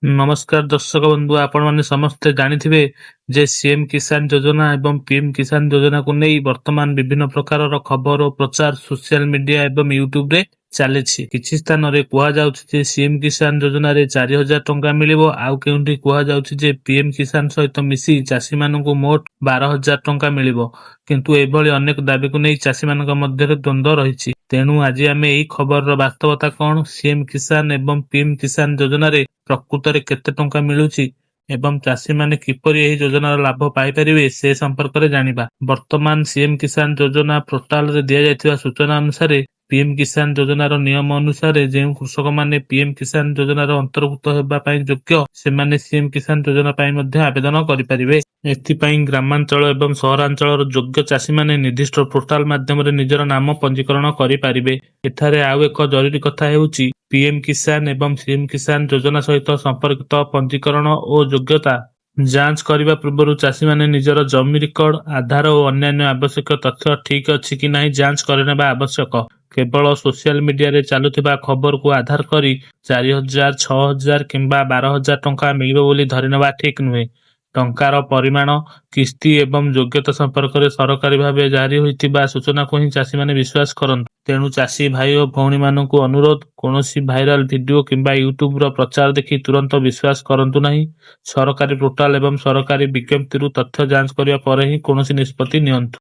ନମସ୍କାର ଦର୍ଶକ ବନ୍ଧୁ, ଆପଣମାନେ ସମସ୍ତେ ଜାଣିଥିବେ ଯେ ସିଏମ୍ କିଷାନ ଯୋଜନା ଏବଂ ପିଏମ୍ କିଷାନ ଯୋଜନାକୁ ନେଇ ବର୍ତ୍ତମାନ ବିଭିନ୍ନ ପ୍ରକାରର ଖବର ଓ ପ୍ରଚାର ସୋସିଆଲ ମିଡିଆ ଏବଂ ୟୁଟ୍ୟୁବରେ ଚାଲିଛି। କିଛି ସ୍ଥାନରେ କୁହାଯାଉଛି ଯେ ସିଏମ୍ କିଷାନ ଯୋଜନାରେ 4000 ଟଙ୍କା ମିଳିବ, ଆଉ କେଉଁଠି କୁହାଯାଉଛି ଯେ ପିଏମ୍ କିଷାନ ସହିତ ମିଶି ଚାଷୀମାନଙ୍କୁ ମୋଟ 12,000 ଟଙ୍କା ମିଳିବ। କିନ୍ତୁ ଏଭଳି ଅନେକ ଦାବିକୁ ନେଇ ଚାଷୀମାନଙ୍କ ମଧ୍ୟରେ ଦ୍ୱନ୍ଦ୍ୱ ରହିଛି। ତେଣୁ ଆଜି ଆମେ ଏହି ଖବରର ବାସ୍ତବତା କଣ, ସିଏମ୍ କିଷାନ ଏବଂ ପିଏମ୍ କିଷାନ ଯୋଜନାରେ ପ୍ରକୃତରେ କେତେ ଟଙ୍କା ମିଳୁଛି ଏବଂ ଚାଷୀମାନେ କିପରି ଏହି ଯୋଜନାର ଲାଭ ପାଇପାରିବେ, ସେ ସମ୍ପର୍କରେ ଜାଣିବା। ବର୍ତ୍ତମାନ ସିଏମ୍ କିଷାନ ଯୋଜନା ପୋର୍ଟାଲରେ ଦିଆଯାଇଥିବା ସୂଚନା ଅନୁସାରେ, ପିଏମ୍ କିଷାନ ଯୋଜନାର ନିୟମ ଅନୁସାରେ ଯେଉଁ କୃଷକମାନେ ପିଏମ୍ କିଷାନ ଯୋଜନାର ଅନ୍ତର୍ଭୁକ୍ତ ହେବା ପାଇଁ ଯୋଗ୍ୟ, ସେମାନେ ସିଏମ୍ କିଷାନ ଯୋଜନା ପାଇଁ ମଧ୍ୟ ଆବେଦନ କରିପାରିବେ। ଏଥିପାଇଁ ଗ୍ରାମାଞ୍ଚଳ ଏବଂ ସହରାଞ୍ଚଳର ଯୋଗ୍ୟ ଚାଷୀମାନେ ନିର୍ଦ୍ଦିଷ୍ଟ ପୋର୍ଟାଲ ମାଧ୍ୟମରେ ନିଜର ନାମ ପଞ୍ଜୀକରଣ କରିପାରିବେ। ଏଠାରେ ଆଉ ଏକ ଜରୁରୀ କଥା ହେଉଛି, ପିଏମ୍ କିଷାନ ଏବଂ ସିଏମ୍ କିଷାନ ଯୋଜନା ସହିତ ସମ୍ପର୍କିତ ପଞ୍ଜୀକରଣ ଓ ଯୋଗ୍ୟତା ଯାଞ୍ଚ କରିବା ପୂର୍ବରୁ ଚାଷୀମାନେ ନିଜର ଜମି ରେକର୍ଡ, ଆଧାର ଓ ଅନ୍ୟାନ୍ୟ ଆବଶ୍ୟକୀୟ ତଥ୍ୟ ଠିକ୍ ଅଛି କି ନାହିଁ ଯାଞ୍ଚ କରିନେବା ଆବଶ୍ୟକ। କେବଳ ସୋସିଆଲ ମିଡିଆରେ ଚାଲୁଥିବା ଖବରକୁ ଆଧାର କରି 4000, 6000 କିମ୍ବା 12,000 ଟଙ୍କା ମିଳିବ ବୋଲି ଧରିନେବା ଠିକ୍ ନୁହେଁ। ଟଙ୍କାର ପରିମାଣ, କିସ୍ତି ଏବଂ ଯୋଗ୍ୟତା ସମ୍ପର୍କରେ ସରକାରୀ ଭାବେ ଜାରି ହୋଇଥିବା ସୂଚନାକୁ ହିଁ ଚାଷୀମାନେ ବିଶ୍ୱାସ କରନ୍ତୁ। ତେଣୁ ଚାଷୀ ଭାଇ ଓ ଭଉଣୀମାନଙ୍କୁ ଅନୁରୋଧ, କୌଣସି ଭାଇରାଲ ଭିଡିଓ କିମ୍ବା ୟୁଟ୍ୟୁବର ପ୍ରଚାର ଦେଖି ତୁରନ୍ତ ବିଶ୍ୱାସ କରନ୍ତୁ ନାହିଁ। ସରକାରୀ ପୋର୍ଟାଲ ଏବଂ ସରକାରୀ ବିଜ୍ଞପ୍ତିରୁ ତଥ୍ୟ ଯାଞ୍ଚ କରିବା ପରେ ହିଁ କୌଣସି ନିଷ୍ପତ୍ତି ନିଅନ୍ତୁ।